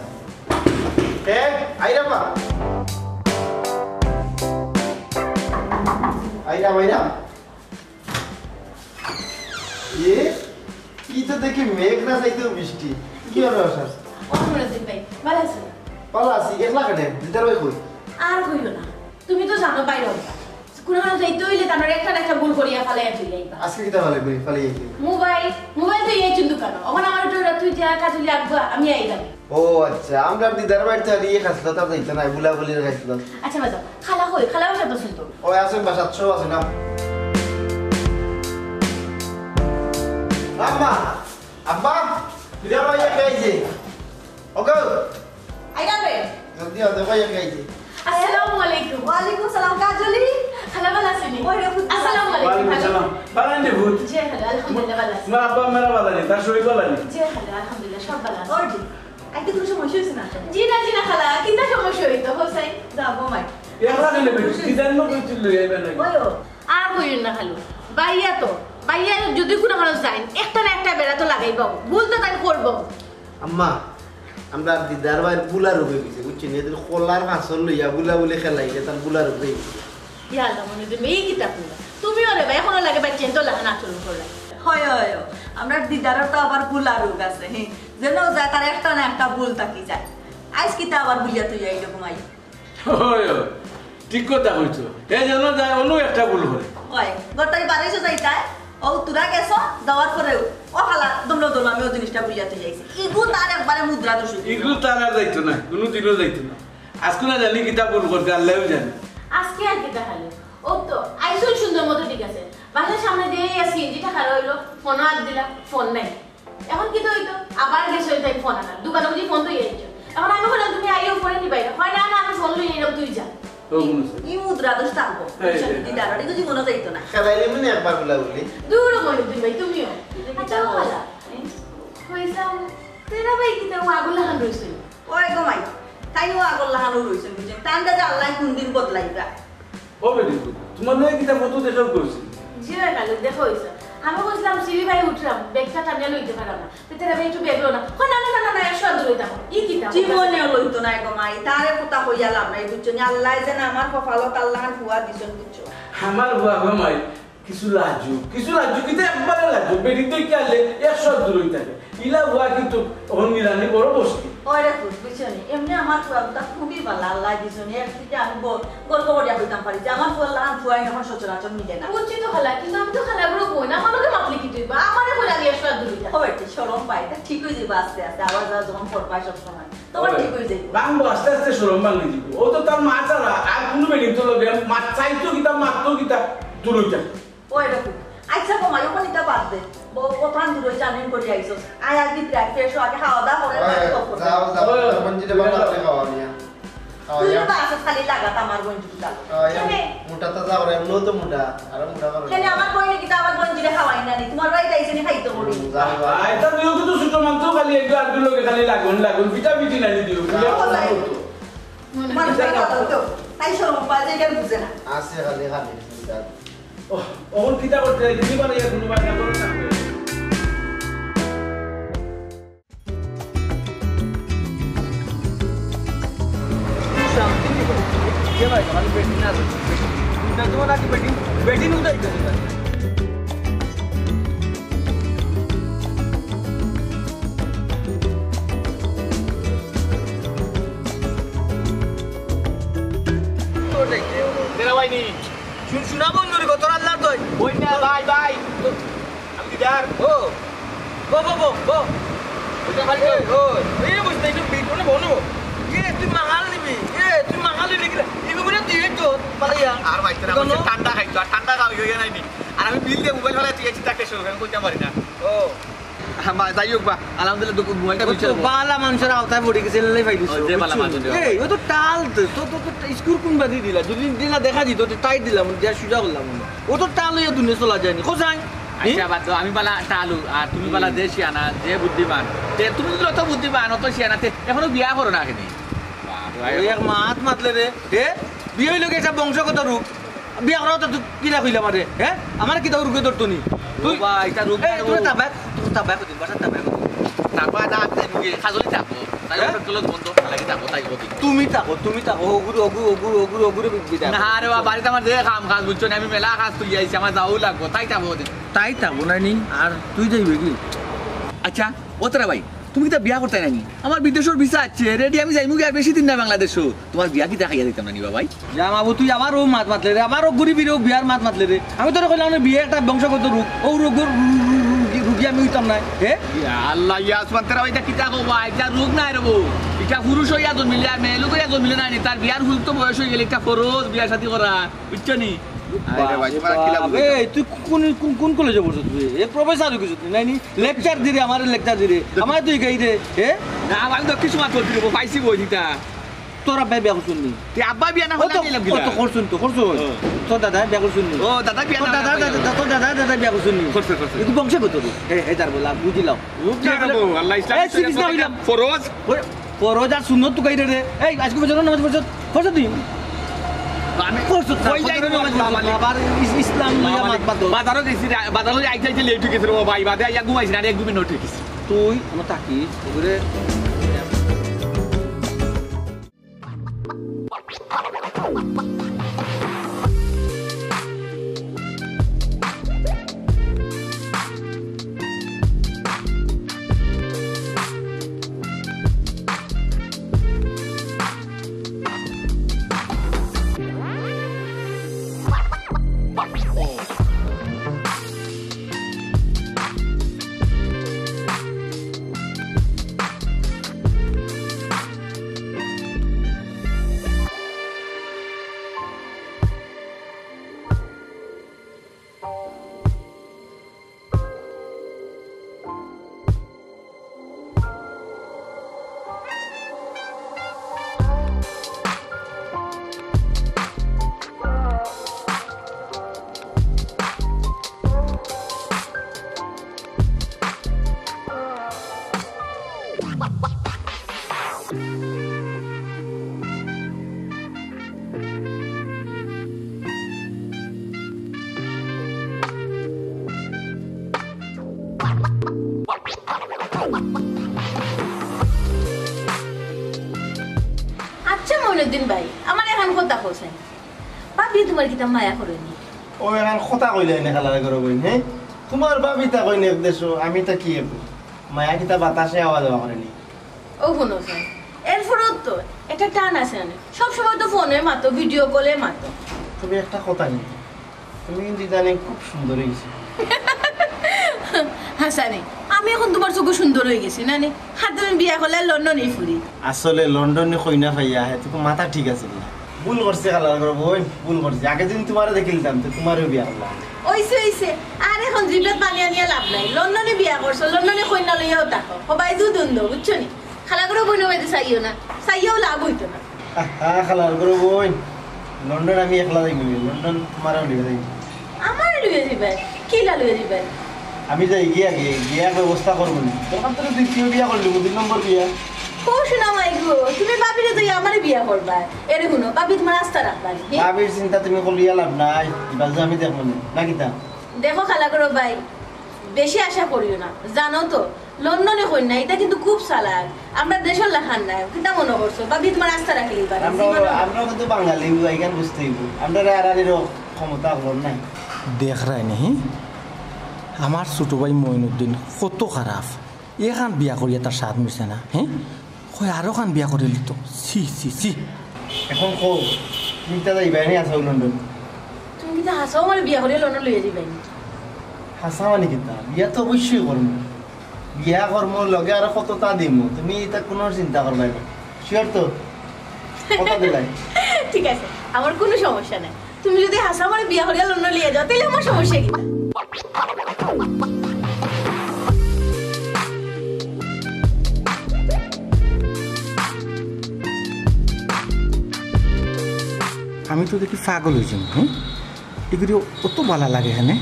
এ, আইরা বা। আইরা, আইরা। দেখি মেঘ না চাইতেও বৃষ্টি। কি অইলো আশা? ও নুরুদ্দিন ভাই, ভালা আছো? ভালা আছি, একলা কেনে? দিদার ভাই কই? আর কইও না, তুমি তো জানো বাইরে অবস্থা। কুনু কারণে যাইতে অইলে তো আমরা একটা না একটা ভুল করিয়া ফালাইয়া থইয়া আইবা। আজকে কিতা ফালাইবা, ফালাইয়া আইবা? মোবাইল, মোবাইল তো এই দোকানো। অখন আমার ওটা তুই যা কাজলি আগুয়া, আমি আইলাম। ও আচ্ছা, আমরার দিদার বাড়িত আর ইয়ে খাসলত আর যাইতো না, বুলাবুলির খাসলত। আচ্ছা বাজাও, খালা কই? খালা বাসাত আছইন তো। ও আছইন বাসাত, সব আছইন না। আম্মা, আব্বা, দিদার ভাই একটা আইছে। ওগো। আইরা রে। জলদি আও, দেখো একটা আইছে। আসসালামু আলাইকুম। ওয়ালাইকুম সালাম, কাজলি। খালা ভালা আছইন নি? ওই রে, খুব ভালা। আসসালামু আলাইকুম, ওয়ালাইকুম খালা। সালাম। ভালা আছইন নি, ভূত? জি, খালা, আলহামদুলিল্লাহ, ভালা আছি। তোমার আব্বা আম্মারা ভালা নি? তার শরীর ভালা নি? জি, খালা, আলহামদুলিল্লাহ, সব ভালা আছে। ওই রে। আইতে কুনু সমস্যা অইছে না তো? জি না, জি না খালা, কিতা সমস্যা অইতো, হোসাইন? যাবো মাই। একলা কেনে বেটি? কি জানো কই তুই লই আইবা না? ওই ও। আর কইও না খালু, বাইয়া তো, বাইয়া যদি কুনু কারণে যাইন, একটা না একটা বেড়া তো লাগাইবা, ভুল তো তাই করবো। আম্মা, আমরার দিদার ভাইর বুলা রোগ অই গেছে, বুঝছো নি? এদিন কলার ফাসল লইয়া বুলাবুলি খেলাইলে তার বুলা রোগ অই গেছে। ইয়া আল্লাহ, মনে তুমি এই কিতা কইলা? তুমিও রে ভাই, এখনো লাগে ভাই চেন তো লাগান আচরণ করলা। হয়, হয়, হয়। আমরার দিদারও তো আবার বুলা রোগ আছে, হ্যাঁ। যেন যায় তার একটা না একটা ভুল থাকি যায়। আইজ কিতা আবার বুলিয়া তুই আইলো ঘুমাই? হয়, হয়। ঠিক কথা কইছো। হে যেন যায়, অন্য একটা ভুল করে। হয়। গতাই বাড়িছে যাইতায়, ও তোরা গেছো, যাওয়ার পরে ও হালা দমলো দমলো, আমি ও জিনিসটা বুলিয়া তুই আইছি। ইগু তার একবারে মুদ্রা দোষ অই গেছে। ইগু তার আর যাইতো না, কুনু দিনও যাইতো না। আজকে না জানি কিতা ভুল করছে, আল্লাহউ জানে। আজকে আর কিতা খালি? ও তো আইছইন সুন্দর মতো, ঠিক আছে। বাসার সামনে দিয়া সিএনজিটা খাড়া অইলো, ফোনও আর দিলা, ফোন নাই। এখন কিতা অইতো? আবার গেছে অইতো ফোন আনার। দোকানো বুঝি ফোন তো ইয়ে অইতো। এখন আমি কইলাম, "তুমি আইও, ফোনে নিবাই না।" কয়, "না, না, আমি ফোন লই আইলাম, তুই যা।" ও, বুঝছি। ই মুদ্রা দোষ থাকবো। হ্যাঁ, হ্যাঁ, হ্যাঁ। দিদার বাড়ি বুঝি মনে যাইতো না। খেলাইলে মনে একবার বুলা বলি। দূর মনে তুমি, তুমিও। আচ্ছা, ভালা। কইছাম, তেরা ভাই কিতা ও আগর লাখান রইছে? ওই গো মাই, তাইও আগর লাখানউ রইছে, বুঝছেন? তান দাদা আল্লাহ কোন দিন বদলাইবা। ও বেটি, তোমার লগে কিতা কত দেখা করছি? জি ভাই, কালকে দেখা অইছে। আমি কইছিলাম, "সিঁড়ি বায় উঠরাম, ব্যাগটা টানিয়া লইতে পাররাম না।" তো তেরা ভাই একটু ব্যাগ লো না। কয়, "না, না, না, না, না, একশো দূরে থাকো।" ই কিতা? জীবনেও লইতো না গো মাই, তারে কথা কইয়া লাভ নাই, বুঝছো নি? আল্লাহ যেন আমার কপালো তার লাখান ফুয়া দিছইন, বুঝছো? আমার ফুয়া গো মাই, কিছু লাজুক, কিছু লাজুক, কিন্তু একবারে লাজুক। বেটি তো কি আলে একশো দূরই থাকে। ইলা ফুয়া কিন্তু অখন নিরানি বড় মুশকিল। ওরে ফুট, বুঝছো নি? এমনি আমার ফুয়া গুতা খুবই ভালা, আল্লাহ দিছইন। এর থেকে আমি ব-, গর্ব করিয়া কইতাম পারি যে আমার ফুয়ার লাখান ফুয়া এখন সচরাচর মিলে না। বুঝছি তো খালা, কিন্তু আমি তো খালা বুড়ো কই না, আমার লগে মাতলে কি তুই? বা আমারে কইলে আমি একশো দূরই থাকি। ও বেটি, শরম পাই, তা ঠিক অই যাইবা আস্তে আস্তে। আবার যা যখন করবায় সব সময়, তখন ওরে, ঠিক অই যাইবো। ভাঙবো, আস্তে আস্তে শরম ভাঙি দিব। ও তো তার মা ছাড়া আর কুনু বেটি তো লগে মাত চাইতো কিতা, মাততো কিতা, দূরই থাকে। ওই দেখো, আচ্ছা গো মাই, অখন ইতা বাদ দে। ব-, কত দূর অই জার্নি করি আইছস। আয় আগে ফ্রেশ হ, আগে খাওয়া দাওয়া করে, ওই, তারপরে কথা। যাও, যাও, ওই, ওই, মঞ্জিলে বাবা ওই, আপনি খাওয়া নিয়া। খাওয়া তুই নিয়া। তো বাসে খালি লাগাত আমার বন্ধু গুলা। খাওয়া নিয়া। কেনে? মোটা তাজা করে, এমনিও তো মোটা, আরো মোটা করে। কেনে আমার বইনে কিতা আমার বন্ধুরে খাওয়াই না নি? তোমার বাড়িত আইছে নি খাইতো করি। হুম, যাও, যাও। আয়, তা তুইও তো ছোট মানুষ, খালি একটু আধটু লগে খালি লাগুন, লাগুন, পিঠা পিঠি নানি দিও, বুলে যাও, কথা যাও। করতো। তোমার বাড়িত তো, তাই শরম পায় যে এটা বুঝে না। আছে খালি খালি, যাও। ও, অখন কিতা করতে যাই? দিদি বানাইয়া কোনো বায়না করো না। শান্তি নেই। কে ভাই, আমার বেটিন না, বেটিন। উঠা তো নাকি বেটিন? বেটিন উঠাই তো না। তোর দেখতে। তেরা ভাই নি। শুন, শোনা বন্ধু রে, তোর আল্লাহ তো। ওই না, ভাই, ভাই। আমি দিদার। ও। বো, বো, বো, বো। ওটা খালি এ, তো। ও, এ, বুঝতে একটু বিট, ওটা বলো। এ, তুই মাহাল নিবি। এ, তুই মাহাল নিবি কিনা? এগুলো বলে তুই একটু পালাইয়া। আর ভাই, তোরা বলছে ঠান্ডা খাইতো, আর ঠান্ডা খাওয়া হয়ে নাই নি। আর আমি বিল দিয়ে মোবাইল ভাড়া তুই একটু তাকে শুরু, আমি কইতে পারি না। ও। হ্যাঁ, বা-, যাই হোক বা, আলহামদুলিল্লাহ, দুপুর মোবাইলটা ও তো বিচে বালা মানুষের আওতায় পড়ে গেছে, এল্লাই পাইলিস। ও, যে বালা মানুষ। এই, ও তো টাল তো, তো, তো, তো, স্কুল কোন বাদি দিলা? যদি দিলা দেখা দিত, তো তাই দিলাম, যা সুজা করলাম আমি। ও তো টাল হইয়া দুনিয়া চলা যায়নি। কোথায়? আচ্ছা, হুম? বাদ দাও, আমি বালা টালু, আর তুমি বালা হুম। যে শিয়ানা, যে বুদ্ধিমান। তে তুমি যদি অত বুদ্ধিমান, অত শিয়ানা, তে এখনো বিয়া করো না কেনে? বাপ রে। ওই এক মাত মাতলে রে, এ? বিয়া হইলে কি একটা বংশগত রোগ? বিয়া করাও তো তুই কিলা কইলা আমারে, হ্যাঁ? আমারে কিতা রোগে ধরতো নি? তুই ও বা, এটা রোগ এই, না, তুই রোগ। তাবাক, তুই তাবাক দিন, বাসা তাবাক দিন। তাবা না, আপনি রোগে খাজলি থাকবো। তাই হ্যাঁ? ওটা তুলো বন্ধ, লাগি থাকবো, তাই ওদিন। তুমি থাকো, তুমি থাকো, ওগুরু, ওগুরু, ওগুরু, ওগুরু, বিদায় না করো। রে বা, বাড়িতে আমার যে কাম কাজ, বুঝছো না, আমি মেলা কাজ তুই আইছি, আমার যাওয়াও লাগবো, তাই থাকবো ওদিন। তাই থাকবো না নি? আর তুই যাইবে কি? আচ্ছা, ও তারা ভাই, তুমি কিতা বিয়া করতায় না নি? আমার বিদেশর ভিসা আছে, রেডি, আমি যাইমু গিয়া, বেশি দিন না বাংলাদেশো। তোমার বিয়া কিতা খাইয়া দিতাম না নি বাবাই? যা মাবু, তুই আবার ও মাত মাতলে রে, আবার ও ঘুরি ফিরে ও বিয়ার মাত মাতলে রে। আমি তোরে কইলাম না বিয়া একটা বংশগত রোগ, ও রোগ, রু-, রু-, রু-, রুগী, রুগী আমি হইতাম না, হে? ইয়া আল্লাহ, ইয়া আসমান, তারা ভাই, ইটা কিতা কও ভাই? ইটা রোগ নায় রে বউ, ইটা পুরুষ হইয়া জন্মিলে আর মেয়ে লোক হইয়া জন্মিলে নায় নি, তার বিয়ার উপযুক্ত বয়স হয়ে গেলে ইটা ফরজ বিয়া শাদী করা, বুঝছো নি? আরে ভাই, বাবা, তোমার কিলা বাবা, বুঝাইতাম? এই তুই কোন, কোন, কোন কলেজে পড়ছস তুই? এ প্রফেসর হয়ে গেছিস তুই, নাই নি? লেকচার দিরে, আমার লেকচার দিরে, আমার তুই গাই রে, এ? না, আমি দক্ষিণ সমাজ করছি রে, পাইছি বই দিতা। তোর আব্বাই বিয়া করছুন নি? তে আব্বা বিয়া না ও করলে তো, আমি এলাম ও কিলা? তো করছুন তো, করছুন। ও। তোর দাদা বিয়া করছুন নি? ও, দাদা বিয়া তোর না দাদা, করলে দাদা, তোর দাদা, দাদা বিয়া করছুন নি? করছে, করছে। কিন্তু বংশগত রে। এ, এ, তার বলা, বুঝিলাম। রোগ না রে বউ, আল্লাহ ইসলাম এ, শরীয়তে সিরিজ না হইলাম। ফরজ। ওই, ফরজ আর সুন্নত তো গাইরে রে। এই, আজকে ফজর নামাজ পড়ছস? ফজর দিন। আমি ফজর না, কই যাই ফজর রে নামাজ বাবা, পড়ছস? বাবা। আবার ইস-, ইসলাম লইয়া বাবা, মাত মাতো। বাজারও গেছি রে, বাজারও যাইতে যাইতে লেট হয়ে গেছে রে বাবা, এই বাদে আইয়া ঘুমাইছি না, এক দু মিনিট হয়ে গেছে। তুই আমার থাকিস, ওরে। আচ্ছা মইনুদ্দিন ভাই, আমার এখান কথা কইছেন, ভাবি তোমার কিতা মায়া করেনি? ও এখান কথা কইলে এনে খালার ঘরে বইন, হ্যাঁ? তোমার ভাবি তা কইন এক দেশো, আমি তা কি একো? মায়া কিতা বাতাসে আওয়া যাওয়া করেনি? ও হুনো স্যার, এরপরেও তো একটা টান আছে না? সবসময় তো ফোনে মাতো, ভিডিও কলে মাতো। তবে একটা কথা কিন্তু, তুমি কিন্তু ইদানিং খুব সুন্দর হয়ে গেছো। হাসানি, আমি এখন তোমার চোখে সুন্দর হয়ে গেছি না নি? আর তুমি বিয়া করলে লন্ডনে ফুরি। আসলে লন্ডনে কইনা পাইয়া, হ্যাঁ, তো মাথা ঠিক আছে না। ভুল করছে খালার ঘরে বইন, ভুল করছে। আগে যদি তোমারে দেখিলতাম, তো তোমারেও বিয়া করলাম। ওইছে, ওইছে। আর এখন জিভে পানি আনিয়া লাভ নাই। লন্ডনে বিয়া করছো, লন্ডনে কইনা লইয়াও থাকো। হবাই দুদুন্দ, বুঝছো নি? খালা করে বইন হবাই চাইও না। চাইয়াও লাভ হইতো না। আহা, খালার ঘরে বইন। লন্ডন আমি একলা যাইমু নি। লন্ডন তোমারেও লইয়া যাইমু। আমারে লইয়া যাইবায়? কিলা লইয়া যাইবায়? আমি যাই গিয়া আগে, গিয়া ব্যবস্থা করবো নি। দরকার তো দ্বিতীয় বিয়া করলি, দুই নম্বর বিয়া। ও সোনা মাই গো, তুমি ভাবিরে তো আমারে বিয়া করবায়। এরে হুনো, ভাবি তোমার আস্থা রাখবা নি, হে? ভাবির চিন্তা তুমি করিয়া লাভ নাই, বাজু আমি দেখবো নি, না কিতা? দেখো খালা করো ভাই, বেশি আশা করিও না, জানো তো, লন্ডনে কইনা, এটা কিন্তু খুব চালাক। আমরা দেশর লাখান না, কিতা মনে করছো? ভাবি তোমার আস্থা রাখি দিবা না, আমরা, জীবনে না। আমরা কিন্তু বাঙালি, এখান বুঝতে হইব। আমরা আর আর এরকম ক্ষমতা অকলর নাই। দেখরায় নি, হি? আমার ছোট ভাই মঈনুদ্দিন কত খারাপ। এখান বিয়া করিয়া তার স্বাদ মিটছে না, হি? কয় আরো খান বিয়া করিলিতো। ছি, ছি, ছি। এখন কও, তুমি কিতা যাইবায় নি আছাও লন্ডন? তুমি কিতা হাছাও আমারে বিয়া করিয়া লন্ডন লইয়া যাইবায় নি? হাছা মানে কিতা? বিয়া তো অবশ্যই করমু। বিয়া করমু, লগে আরো কততা দিমু। তুমি ইতা কুনু চিন্তা করবায় না। Sure তো? কথা দিলাই? ঠিক আছে, আমার কুনু সমস্যা নাই। তুমি যদি হাছা আমারে বিয়া করিয়া লন্ডন লইয়া যাও, তাইলে আমার সমস্যা কিতা? আমি তো দেখি পাগল হয়ে যাবো, হুম? এগুলি অত ভালা লাগে এখানে।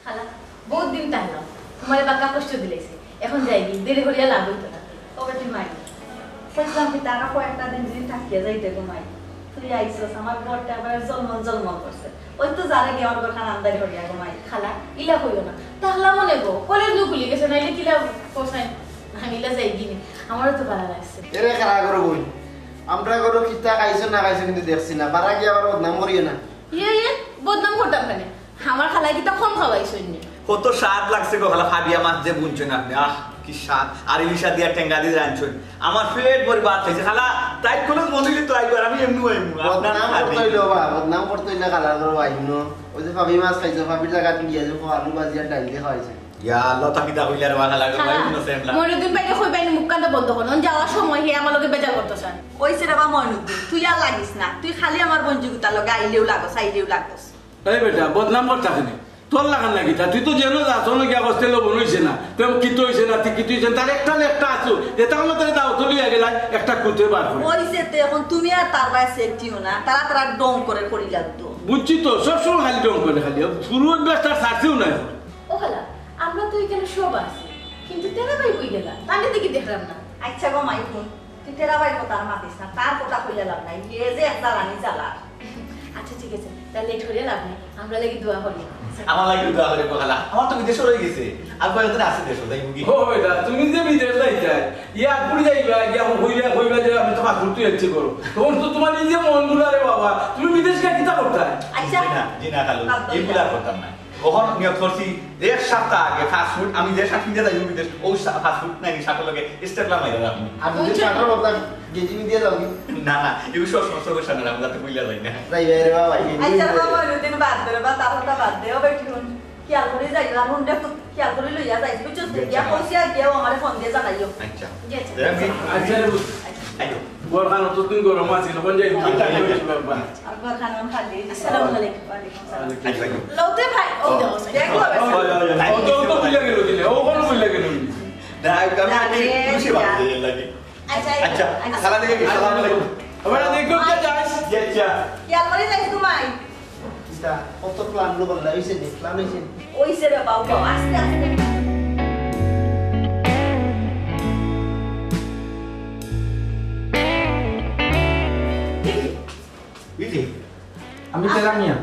খালা, বহুত দিন থাকলাম, তোমারে বাক্কা কষ্ট দিলাইছি, এখন যাইগি, দেরি করিয়া লাভ হইতো না। ও বেটি মাই, কইছিলাম কি তারা কয়েকটা দিন যদি থাকিয়া যাইতে গো মাই। তুই আইছস, আমার ঘরটা আবার জলমল জলমল করছে। ওই তো যারে গিয়া আমার ঘরখান আন্দারি করিয়া ঘুমাই। খালা, ইলা কইও না। তাহলা মনে গো, কলেজ নু খুলি গেছে, নাইলে কিলা কোসাই? আমি ইলা যাই গিনি। আমারও তো ভালা লাগছে। এরে খালা করো বই। আমরা করো কিতা খাইছো না খাইছো কিন্তু দেখছি না। বারা গিয়া আবার বদনাম করিও না। ইয়ে, ইয়ে, বদনাম করতাম কেনে? আমার খালায় কিতা কম খাওয়াইছইন নি? কত স্বাদ লাগছে গো খালা, ফাবিয়া মাছ যে বুনছইন আপনে, আহ, কি স্বাদ। আর ইলিশা দিয়া টেঙ্গা দিয়া রানছইন। আমার পেট ভরি ভাত খাইছে খালা, তাই কোনো মনে হইলে তো আইবার, আমি এমনি আইমু। আপনার বদনাম খালি। করতে হইলে বা, বদনাম করতে হইলে খালা করো আইনো। ওই যে ফাবি মাছ খাইছো, ফাবির জায়গা তুমি গিয়া যে আলু ভাজি আর ডাইল দিয়ে খাওয়াইছো। ইয়া আল্লাহ, তা কিতা কইলা রে বা খালা, খালা, ভাই, ইনো সেমলা। মইনুদ্দিন ভাইরে কইবায় নি মুখখানটা বন্ধ করো, যাওয়ার সময় হে আমার লগে বেজার করতো স্যার। ওই সে রে বা মইনুদ্দিন, তুই আর লাগিস না, তুই খালি আমার বঞ্জি গুতার লগে আইলেও লাগস, আইলেও লাগস। এই বেটা, বদনাম করতা কেনে? তোর লাখান না কিতা? তুই তো যেন যাস, অনো গিয়া কষ্টে লবণ হইছে না। তুই কিতা হইছে না, তুই কিতা হইছে না, তার একটা না একটা আছো। যেটা হলো তাহলে দাও, তো লইয়া গেলাই, একটা কুতে বার করে। ওই যে তো এখন তুমি আর তার ভাই সেটিও না, তারা তারা ডং করে করি লাগতো। বুঝছি তো, সবসময় খালি ডং করে খালি। শুরু অভ্যাস তার ছাড়ছেও না এখন। ও খালা, আমরা তো এখানে সব আছি, কিন্তু তেরা ভাই কই গেলা? তাহলে দেখি দেখলাম না। আচ্ছা গো মাই বোন, তুই তেরা ভাইর কথা আর মাতিস না, তার কথা কইয়া লাভ নাই, এ যে এক জ্বালানি জ্বালা। আচ্ছা ঠিক আছে, তাহলে লেট করিয়া লাভ নাই, আমরা লাগি দোয়া করি। আমার লাগি দোয়া করি গো খালা, আমার তো বিদেশ রয়ে গেছে, আর কয়েকদিন আছে দেশ, যাই মুগি। ও বেটা, তুমি যে বিদেশ যাইতায়, ইয়া পুরি যাইবা, গিয়া কইবা, কইবা যে আমি তো পাসপোর্ট তুই এসছি করো, তখন তো তোমার নিজে মন গুলা রে বাবা, তুমি বিদেশ গিয়া কিতা করতায়? আচ্ছা। জি না, জি না খালু, বাদ দাও। এইগুলা করতাম না। অখন নিয়ত করছি, এক সপ্তাহ আগে ফাস্ট ফুড, আমি যে শার্ট পিন্দিয়া যাইমু বিদেশ, অউ শা-, ফাস্ট ফুড নাইলে শার্টর লগে স্টেপলার মাইরা রাখমু। আমি যে বুঝছো? শার্টর বদলা গেঞ্জি পিন্দিয়া যাবি। না, না, এগুলো সব সমস্যা করছে না, আমরা তো ভুলিয়া যাই না। যাই ভাই রে বাবা, এই আচ্ছা, বাবা, ওই দিন বাদ দে রে বা, তার কথা বাদ দে। ও বেটি হুন, খেয়াল করি যাইও, আর হুন দেখো, খেয়াল করি লইয়া যাইস, বুঝছো? আচ্ছা। গিয়া পৌঁছিয়া গিয়াও আমারে ফোন দিয়া জানাইও। আচ্ছা। জি, আচ্ছা। দেখ আমি আচ্ছা রে, বুঝ। আইও। ঘরখান অতদিন গরম আছিল, কোন যাই আচ্ছা, আচ্ছা। বাবা। আর ঘরখান অন খালি। আসসালামু আলাইকুম। ওয়ালাইকুম আসসালাম। আচ্ছা, আচ্ছা। লওতে ভাই, ও দেখো, দেখো। ও, ও, ও, ও, ও তো ভুলে গেল দিলে, ও কোন ভুলে গেল দিলে? না, আমি না রে, খুশি না। বাদ দিয়ে লাগে। আচ্ছা, আচ্ছা, আচ্ছা। সালাম আলাইকুম, সালাম আলাইকুম। আমরা দেখো কে যাস? জি, আচ্ছা। কি আলমারি যাইস ঘুমাই? কিতা, কত প্ল্যান লো বললা, হইছে নি? প্ল্যান হইছে নি? হইছে রে বাবু, আস্তে আস্তে। বুঝলি? আমি তেরা মিয়া।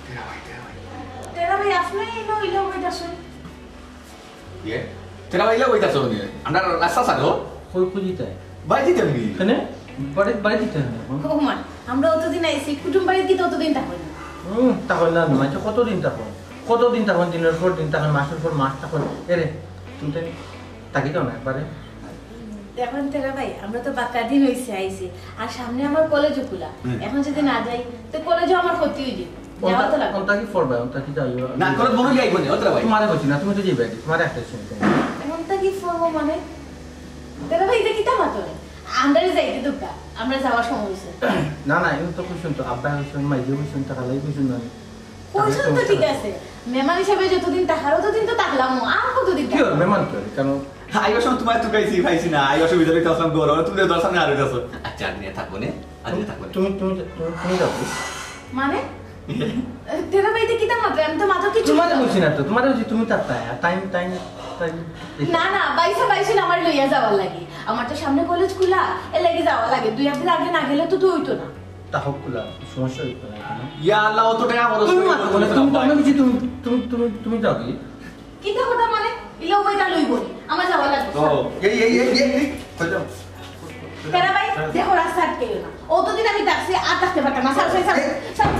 তেরা ভাই, তেরা ভাই। তেরা ভাই, আপনি এই নইলে ওই দাসন। ইয়ে? তেরা ভাই, ইলা কইতাছো নি? আমরা রাস্তা ছাড়ো। কই খুঁজি তাই? বাড়ি দিতে আমি। কেনে? বাড়ি, বাড়ি দিতে হবে। ও মা, আমরা অতদিন আইছি, কুটুম বাড়ি দিতে অতদিন থাকো না। হুম, থাকো না, মানে কতদিন থাকো? কতদিন থাকো? দিনের পর দিন থাকো, মাসের পর মাস থাকো। এরে, তুমি তো থাকি দাও না একবারে। দেখুন তেরা ভাই, আমরা তো বাক্কা দিন হইছে আইছি, আর সামনে আমার কলেজও খোলা। হুম। এখন যদি না যাই, তো কলেজও আমার ক্ষতি হয়ে যাবে। যাওয়া তো লাগবে। কোনটা কি পড়বা? কোনটা কি যাইবা? না, কোনো বগল যাইব না, ও তেরা ভাই। তোমারে বলছি না, তুমি তো যাইবে, তোমারে একটা শুনতে। কোনটা কি পড়বো মানে? তেরা ভাই, এটা কিতা মাতো? আমরারে যাইতে দুঃখা, আমরা যাওয়ার সময় হইছে। না, না, এমন তো কইছইন তো, আব্বা কইছইন, মাইজে কইছইন, টাকা লাগি কইছইন না। কইছইন তো ঠিক আছে। মেহমান হিসাবে যতদিন থাকার, অতদিন তো থাকলাম, আর কতদিন কি থাকবো? মেহমান তো, কেন? আইবার সময় তোমার তো পাইছি, পাইছি না, আই অসুবিধা হইতে আসলাম গরম, তুমি তো দশ সামনে আর হইতেছো। আচ্ছা, আজ নিয়ে থাকবো নে, আজ নিয়ে থাকবো নে। তুমি, তুমি, তুমি, তুমি যাও। মানে? তেরা ভাই, এটা কিতা মাতো? আমি তো মাতো কিছু তোমারে না। বলছি না তো, তোমারে বলছি তুমি তার তাই, আর টাইম, টাইম, টাইম। না, না, বাইসা, বাইসা আমার লইয়া যাওয়ার লাগি। আমার তো সামনে কলেজ খোলা, এর লাগি যাওয়া লাগে। দুই একদিন আগে না গেলে তো, তো হইতো না। তা হোক খোলা, সমস্যা হইতো না এখানে। ইয়া আল্লাহ, অত টাকা খরচ তুমি করে মাতো বলে, তুমি তো আমি বলছি, তুমি, তুমি, তুমি, তুমি যাও কি? কিতা কথা মানে? ইলা উপায়টা লইব নি? আমার যাওয়া লাগবে। ও, এই, এই, এই, এই, এই, হয়ে যাও। তেরা ভাই, দেখো রাস্তা আটকেইও না। অতদিন আমি ডাকছি, আর ডাকতে পারতাম না। Sir, sir, sir, sir.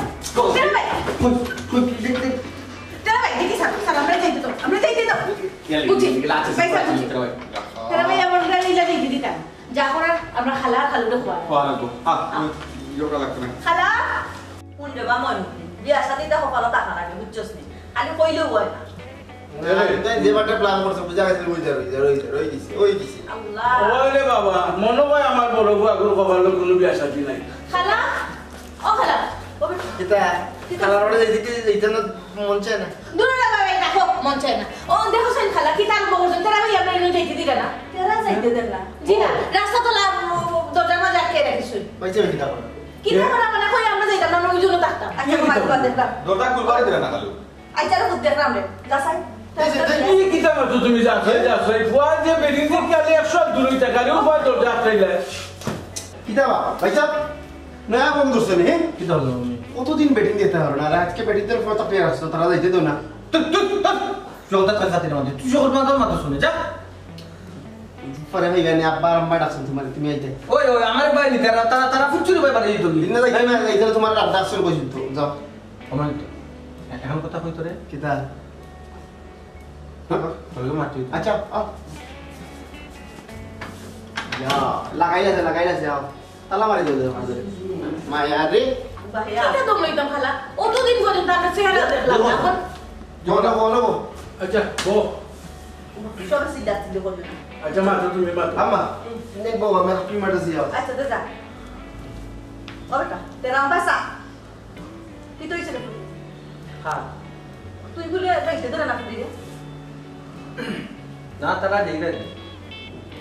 তেরা ভাই। কই, কই, কই, কই, কই? তেরা ভাই, দেখি স্যার, স্যার, আমরা যাইতে তো, আমরা যাইতে তো। ইয়া, বুঝি। ইয়া, আচ্ছা, ভাই, স্যার, আচ্ছা, বুঝি। তেরা ভাই। তেরা ভাই, আমরা ইলা যাইতে দিতাম। যা করার, আমরা খালা আর খালুরে খোয়া। খোয়া লাগবো। আহ, আমি যোগা লাগতো না। খালা। কোন রে বা ময়মুদ্দিন? বিয়া শাদিটা কপালো থাকা লাগে, বুঝছস নি? খালি কইলেও হয় না। না, তাই যে বাটে প্ল্যান করছে, বুঝা গেছে, ওই যে, ওই যে, ওই যে, ওই দিছে, ওই দিছে। আল্লাহ। ওরে বাবা, মনে হয় আমার বড় বউ আগুর কপালো কোনো বিয়া শাদি নাই। খালা, ও খালা, ও বেটা। কিতা? কিতা? খালার বাড়ি যাইতে, যাইতে না মন চায় না? দূর রে বাবা, এই দেখো, মন চায় না। ও দেখো সেন খালা, কিতা আরম্ভ করছেন? তেরা ভাই আপনার এনে যাইতে দিলে না? তেরা যাইতে দেন না? জি না, রাস্তা তো লা-, দরজার মাঝে আটকে রাখিস। ওই যে ওই কিতা করে? কিতা করে আমরা কই আমরা যাইতাম না, আমরা ওই জন্য থাকতাম। আচ্ছা, কি বাদ, বাদ, বাদ। দরজা খুলবারই দিলে না খালু। আচ্ছা, রে, খুব দেখলাম রে। যা সাই। এই যে, এই যে, এই কিতা করছো তুমি? যা সাই, যা সাই। ফুয়া যে বেরিয়ে গেলে একশো দূরই থাকা রে, উপায় দরজা আটকাইলে। কিতা বাবা? ভাই সাহেব? না, বন্ধ হচ্ছে না, হ্যাঁ? কি ধরলো উনি? কতদিন বেটিং দিতে পারো না, আর আজকে বেটিং দের ফটো পেয়ে আসছো, তারা যাইতে দেও না। তুই, তুই, তুই, জলদা কাজ জাতি না, তুই সকল বান্ধব মাত্র শুনে, যা। পরে ভাই, গানে আব্বা আর আম্মা ডাকছেন তোমার, তুমি আইতে। ওই, ওই, আমার ভাই নি, তারা, তারা, তারা ফুটছুরি ভাই বানিয়ে দিত। দিন না যাইতে না, যাইতে না, তোমার আড্ডা আসলে বসে দিত, যাও। আমার তো, এ-, এখন কথা কই তোরে? কিতা? হ্যাঁ? তোরে মারতে হইতো। আচ্ছা, আও। ইয়া, লাগাই আছে, লাগাই আছে, আও। তালা মারি দেবে, দোকান ধরে। মায়া রে। ভাইয়া। এটা তো লইতাম খালা। অতদিন পর্যন্ত আমরা চেহারা দেখলাম না। এখন বলো, বলো, বলো। আচ্ছা, বউ। সব সিধা সিধা করবে না। আচ্ছা, মা, তো তুমি মা। আম্মা, নে বউ, আমি একটু ইমার্জেন্সি যাও। আচ্ছা, দাদা। ও বেটা, তেরা আব্বা সা। কি তো হইছে রে? হ্যাঁ। তুই বলে যাইতে ধরে না দিদি। না, তারা যেই না।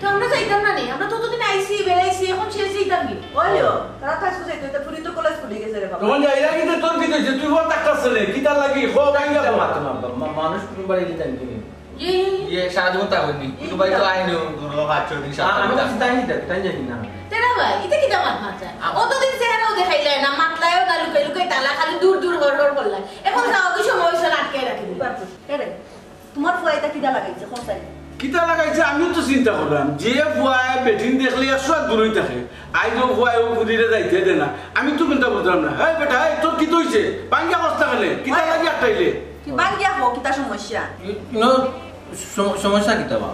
তো আমরা যাইতাম না নি, আমরা তো অতদিন আইছি, বেড়াইছি, এখন শেষ যাইতাম কি? ওইও, তারা তো আজকে যাইতে, তো পুরি তো কলেজ খুলে গেছে রে বাবা। তখন যাই না কিন্তু তোর কি হইছে? তুই বল ডাক্তার ছেলে, কি তার লাগি? হো, ভাঙ্গা কিতা বল। মাতো না, মা-, মানুষ কুনু বাড়ি দিতে আনবি নি। ইয়ে, ইয়ে, ইয়ে। ইয়ে, সারা জীবন তা হয়নি। ইয়ে, কুনু বাড়ি তো কিতা? আইনো, দুর্গা পাঁচ ছয় দিন, সাত আ-, আমি দিন। তো তাই নিতে, তাই জানি না। তেরা ভাই, ইতা কিতা মাত মাতরা? আ- অতদিন চেহারাও দেখাইলায় না, মাতলায়ও না, লুকাই লুকাই তালা খালি দূর দূর হর হর করলায়। এখন যাও, কি সময় হইছে, আটকে রাখি দিবা। এরে, তোমার ফুয়া ইতা কিতা লাগাইছে, কোন সাইড? কিতা লাগাইছে, আমিও তো চিন্তা করলাম। যে ফুয়ায় বেটিন দেখলে একশো আত দূরই থাকে। আইজ ও ফুয়ায় ও ফুরিরে যাইতে দে না। আমি তো চিন্তা করলাম না। এই বেটা, এই তোর কিতা হইছে? ভাঙ্গিয়া কস না কেনে? কিতা লাগি আটকাইলে? কি ভাঙ্গিয়া কও, কিতা সমস্যা? ন-, সম-, সমস্যা কিতা বা?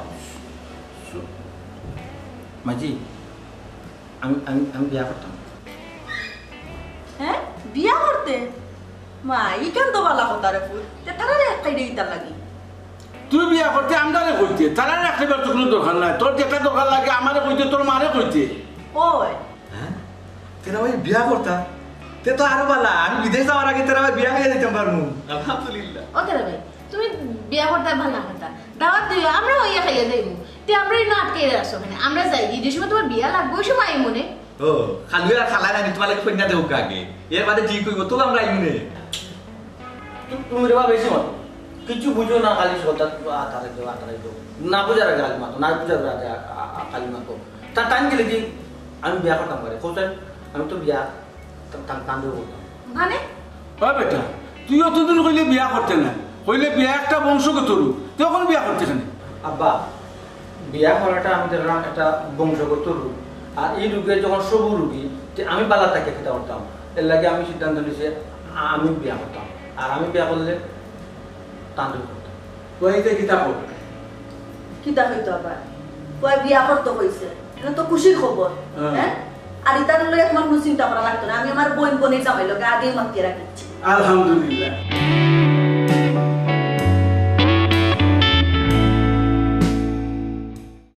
মাঝি, আমি, আমি, আমি বিয়া করতাম। হ্যাঁ? বিয়া করতে? মা, ইখান তো বালা কথা রে পুত। তে তারারে আটকাইরে ইতার লাগি। তুই বিয়া করতে আমরারে কইতে, তারারে আটকাইবার তো কুনু দরকার নাই। তোর যেটা দরকার লাগে আমারে কইতে, তোর মারে কইতে। ওই। হ্যাঁ? তেরা ভাই বিয়া করতা? তে তো আরো বালা, আমি বিদেশ যাওয়ার আগে তেরা ভাই বিয়া খাইয়া দিতাম পারমু। আলহামদুলিল্লাহ। ও তেরা ভাই, তুমি বিয়া করতে ভালা কথা। দাওয়াত দিও, আমরা অইয়া খাইয়া যাইমু। তে আমরা ইনো আটকে রাখছো কেনে? আমরা যাই, যে সময় তোমার বিয়া লাগবে, ওই সময় আইমু নে। ও, খালু আর খালা জানি তোমার লাগি কইনা দেউক আগে। এর বাদে ঠিক হইব, তো আমরা আইমু নে। তু-, তুমি রে বাবা বেশি মাতো। কিছু বুঝো না, খালি সকাল আতারে দেও, আতারে দেও। না বুঝার আগে খালি মাতো, না বুঝার আগে আ-, আ-, আ-, খালি মাতো। তা টাইম গেলে কি আমি বিয়া করতাম পারি? কোথায়? আমি তো বিয়া তা-, তা-, তান দেও করতাম। মানে? ও বেটা, তুই অতদিন কইলে বিয়া করতে না, কইলে বিয়া একটা বংশগত রোগ, তুই এখন বিয়া করতে কেনে? আব্বা, বিয়া করাটা আমি দেখলাম একটা বংশগত রোগ, আর এই রোগে যখন সব রোগী, তে আমি বালা তাকে কিতা করতাম, এর লাগি আমি সিদ্ধান্ত নিছি আমি বিয়া করতাম, আর আমি বিয়া করলে তান দেও করতাম। তুই এটা কিতা কর? কিতা হইতো আবার? তুই বিয়া করতে হইছে, এটা তো খুশির খবর, হ্যাঁ। হ্যাঁ? আর ইতার লইয়া তোমার কোনো চিন্তা করা লাগতো না, আমি আমার বোন বোনের জামাই লোকে আগেই মাতিয়ে রাখিছি। আলহামদুলিল্লাহ।